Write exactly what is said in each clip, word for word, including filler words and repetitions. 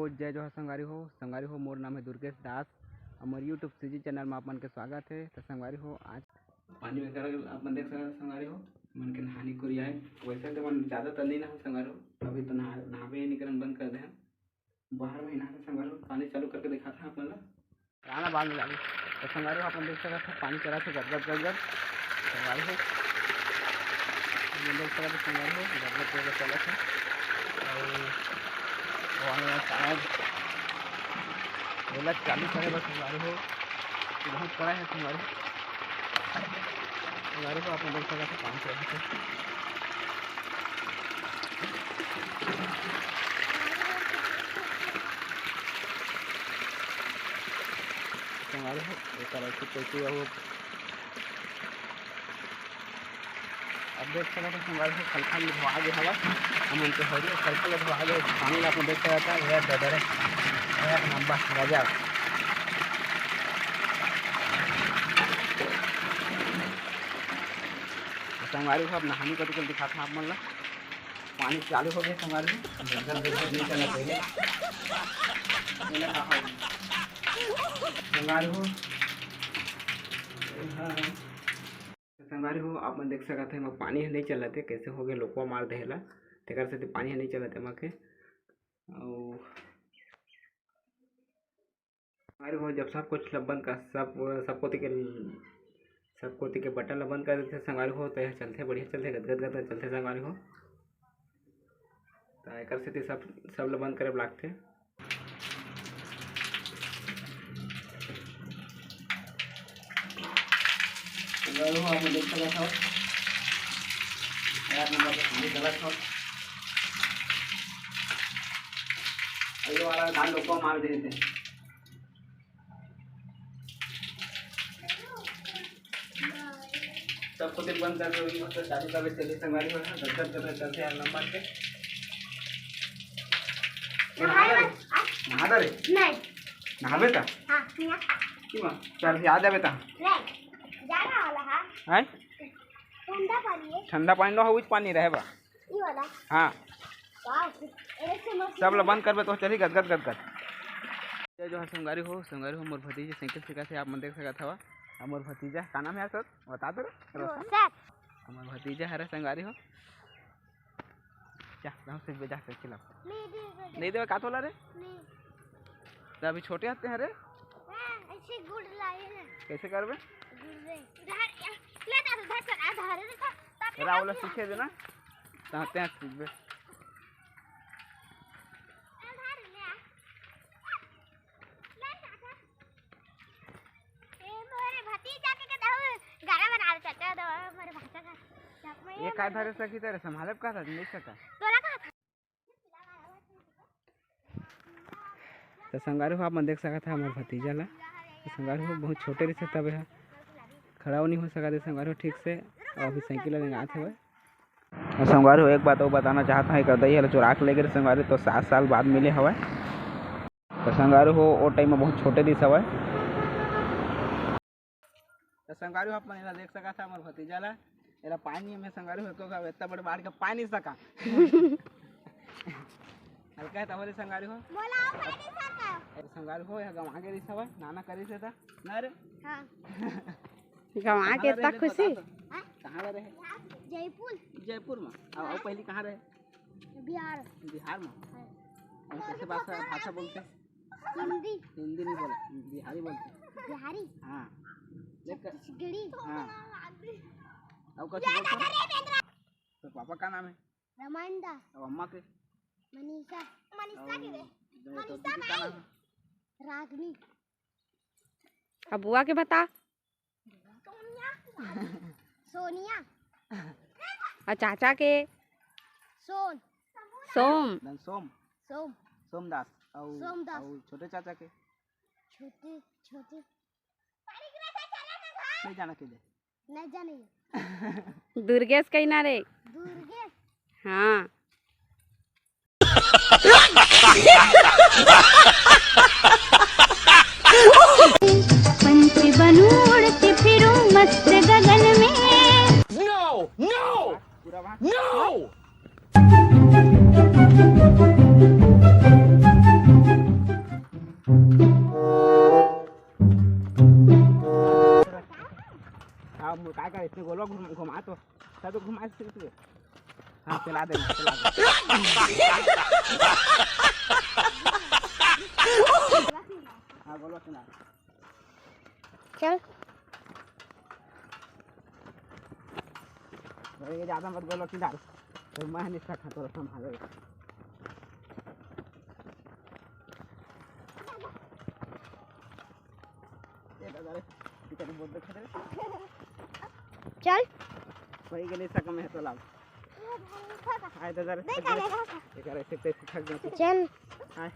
जय जोहार संगवारी हो। संगवारी हो, मोर नाम है दुर्गेश दास। हमर YouTube CG channel में आप मन के स्वागत है। तो संगवारी हो, आज पानी वगैरह आप मन देख सकत हो संगवारी हो, मन के नहानी कोरी आए। वैसे तो मन ज़्यादा तो नहीं नहा संगवारी हो, अभी तो नहा नहाबे नहीं करन, बंद कर दे हैं। बाहर में नहा संगवारी हो, पानी चालू करके दिखाता है आप मन ला। आना बाद में जाबे। तो संगवारी हो, आप मन देख सकत हो, पानी चलत हे गदगद गदगद। संगवारी हो, आप मन देख सकत हो, संगवारी हो, गदगद गदगद चलत हे। अउ वो वाला शायद ओला चालू करे बर संगवारी हो, बहुत कड़ा है संगवारी हो। संगवारी हो, आप मन देख सकत हो, पानी चलत हे। संगवारी हो, एकर ऐसे कैसे हो। अब देख सकत हो संगवारी हो, खलखल धोआ गे हवय। हमन के हरी खलखल धोआ गे, पानी ला अपन देख सकत हो, ये दे दे रे। एक नंबर गजब। संगवारी हो, अब नहानी कति कन दिखात हन आप मन ला। पानी चालू हो गया संगवारी हो। गदगद गदगद नहीं करना चाहिए। ये ना कहा संगवारी हो। हाँ। तो संगवारी हो, आप मन देख सकत हे, एमा पानी ह नहीं चलत हे, कैसे हो गया, लोकवा मार देला, तेकर सेती पानी ह नहीं चलत हे एमा के। अउ संगवारी हो, जब सब कुछ ल बंद कर, सब, सब कोती के, सब कोती के बटन ल बंद कर देथे संगवारी हो, तो यह चलथे, बढ़िया चलथे, गदगद गदगद चलथे संगवारी हो। तो एकर सेती सब, सब ल बंद करे बर लागथे। संगवारी हो, आप मन देख सकत हव, एक नंबर के पानी चलत हव। अउ ये वाला धान लोकवा मार दे हे। सब कुछ बंद कर दो, ये मतलब चालू कर दे, चलिए संगवारी हो, गदगद गदगद चलथे यार लंबा के। नहाए बर? नहा दे रे। नहीं। नहाबे ता? हाँ, नहा। क्यों? चल, आ जाबे ता। नहीं, जाना वाला है। हैं? ठंडा पानी है। ठंडा पानी लो, उच पानी रहे बा। ये वाला? हाँ। वाह, ऐसे मस्त सब ल बंद करबे तो चली गदगद गदगद। ये जो है संगवारी हो, संगवारी हो, मोर भतीजी साइकिल सिखाथे, आप मन देख सकत हवा। अब मोर भतीजा, का नाम है यार तोर? बता दो रे, रोशन। रोशन। हमर भतीजा हरे संगवारी हो। जा, जाओ सीख बे, जा साइकिल अब। नहीं दे, नहीं दे। नहीं देवे का तोला रे? नहीं। तो अभी छोटे हाथ हरे? हाँ, ऐसे गुड़ लाए ना। कैसे करबे? गुड़ रे। धर, ले ता, धर, धर, आ, धर, धर, धर, धर, राहुल धर, सीखे देना। ताते हाथ सीख बे। आ, धर, ले आ। ले ता, धर। ए, मोरे भतीजा के, के दहु गाना बना दे, चाचा, दो, मोरे भाषा का। ये का धरे सकी तेरे, संभाले का था, नहीं सका। तोरा का था? तो संगवारी हो, आप मन देख सकत हव हमर भतीजा ला। तो संगवारी हो, बहुत छोटे रहिस तब ह खड़ा नहीं हो सकत हे संगवारी हो ठीक से, अउ अभी साइकिल ला लेंगात हवय। अउ संगवारी हो, एक बात अउ बताना चाहत हव, एकर दई ह ला चुरा के ले गे रहे संगवारी, तो सात साल बाद मिले हवय। तो संगवारी हो, ओ टाइम में बहुत छोटे रहिस हवय। तो संगवारी हो, आप मन एला देख सकत हव, हमर भतीजा ला, एला पानी में संगवारी हो, को इतना बड़े बाढ़ के पानी सका। हल्का है तब ले संगवारी हो। मोला पानी सका। अरे संगवारी हो, यह गंवा गे रहिस हवय, नाना करिस हे ता, ना रे? हाँ। गंवा के कहाँ इतना रहे खुशी? बता तो। हाँ? कहाँ रहे? जयपुर। जयपुर में। अउ, अउ पहली कहाँ रहे? बिहार। बिहार में? हाँ। अउ कैसे भाषा, भाषा बोलते? हिंदी। हिंदी नहीं बोला, बिहारी बोलते। बिहारी? हाँ। देख कर। छत्तीसगढ़ी। हाँ। अउ कुछ बोलते? तो पापा का नाम है? रमन दास। अउ अम्मा के? मनीषा। मनीषा के रे। अउ मनीषा दीदी का नाम है? रागनी। अब बुआ के बता। सोनिया। अउ चाचा के? सोन। सोम। धन सोम। सोम। सोमदास। अउ, सोमदास। अउ छोटे चाचा के? छोटे, छोटे। नहीं जाना के दे। नहीं जाने। दुर्गेश कही ना रे। दुर्गेश। हाँ। पंछी बनूं उड़ के फिरूं मस्त गगन में। No, no, no! चला दे, चला दे। हाँ, बोलो सुना। चल। अरे, ये ज्यादा मत बोलो किधर। तो मैं नहीं सकता, थोड़ा संभालो। ये दादा रे, इधर बोल दे खड़े। चल। कोई के नहीं सका मैं तो लाग। आय दादा रे। देख, आले, देख। ये करे, ऐसे, ऐसे थक जाते। चल। आय।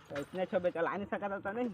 तो इसने छो बेटा ला नहीं सका था, तो नहीं।